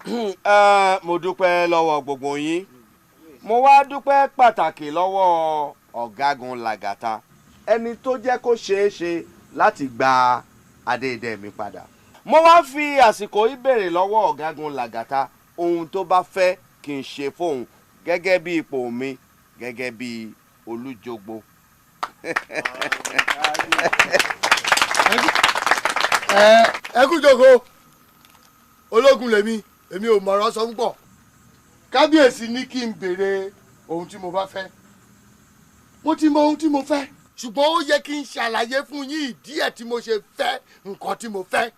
Mo dúpẹ́ lọ́wọ́ gbogbo yín. Mo wá dúpẹ́ pàtàkì lọ́wọ́ ọ̀gágun Làgàtà, ẹni tó jẹ́ kó ṣeé ṣe láti gba adé idẹ mi padà. Mo wá fi àsìkò yìí béèrè lọ́wọ́ ọ̀gágun Làgàtà ohun tó bá fẹ́ kí n ṣe fóun gẹ́gẹ́ bí ipò mi gẹ́gẹ́ bí Olújogbo. Ẹ kú jókòó. Ológun lèmi, èmi ò mọ̀rọ̀ sọ púpọ̀. Kábíyèsí ní kí n béèrè ohun tí mo bá fẹ́. Mo ti mọ ohun tí mo fẹ́, ṣùgbọ́n ó yẹ kí n ṣàlàyé fún yín ìdí ẹ̀ tí mo ṣe fẹ́ nǹkan tí mo fẹ́.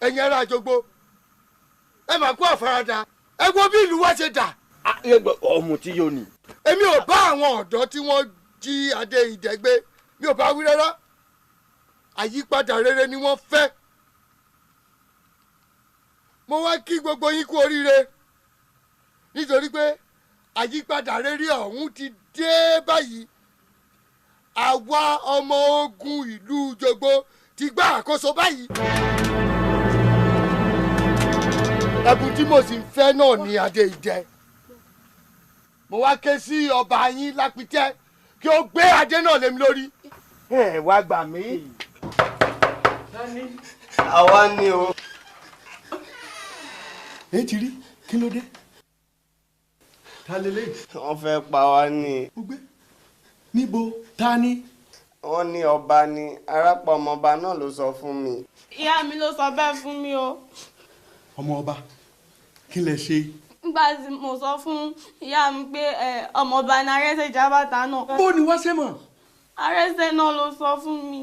Ẹ̀yin ará Àjogbo, ẹ máa kú àfaradà. Ẹ wo bí ìlú wa ṣe dà. Ọmọ tí yóò ní. Èmi ò bá àwọn ọ̀dọ́ tí wọ́n jí adé idẹ gbé, mi ò bá wí rárá. Àyípadà rere ni wọ́n fẹ́. Mo wá kí gbogbo yín kú oríire nítorí pé àyípadà rere ọ̀hún ti dé báyìí. Àwa ọmọ ogun ìlú Jogbo ti gbà àkóso báyìí. Ẹ̀bùn tí mo sì ń fẹ́ náà ni adé idẹ. Mo wá ké sí ọba yín Lápítẹ́ kí ó gbé adé náà lé mi lórí. Ẹ wá gbà mí. Àwa ni o. Èyí ti rí, kí ló dé? Ta lélẹ̀? Wọ́n fẹ́ pa wá ní. Mo gbé. Níbo? Ta ni? Wọ́n ní ọba ni, arápá ọmọọba náà ló sọ fún mi. Ìyá mi ló sọ bẹ́ẹ̀ fún mi o. Ọmọ ọba, kí lẹ ṣe? Nígbà tí mo sọ fún ìyá mi pé ọmọọba ni Arẹ́sẹ̀ Jábàtà náà. Bó ni wá ṣe mọ̀? Arẹ́sẹ̀ náà ló sọ fún mi.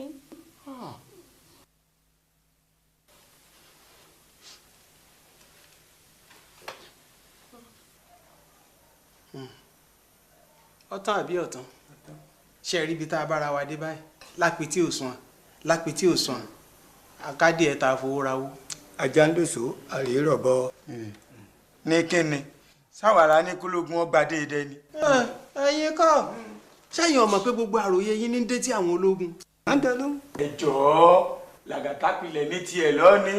Ọ̀tán àbí ọ̀tán? Ṣe rí ibi tá a bára wa dé báyìí? Lápìtì òsùn, lápìtì òsùn, àkádìí ẹ̀ tá a fowó rawó. Ajá ń dòṣó, àrè rọ̀bọ. Ní kíni sáwàrà ní kólógun ọgbà déédéé ni. Ẹ̀yin kọ́ ṣẹ́yìn ọmọ pé gbogbo àròyé yín ní dé tí àwọn ológun. Ẹ jọ̀ọ́ Làgàtà pilẹ̀ ní tiẹ̀ lọ ní.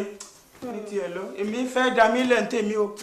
Ní tiẹ̀ lọ, èmi fẹ́ da mí lẹ̀ ń tèmi o.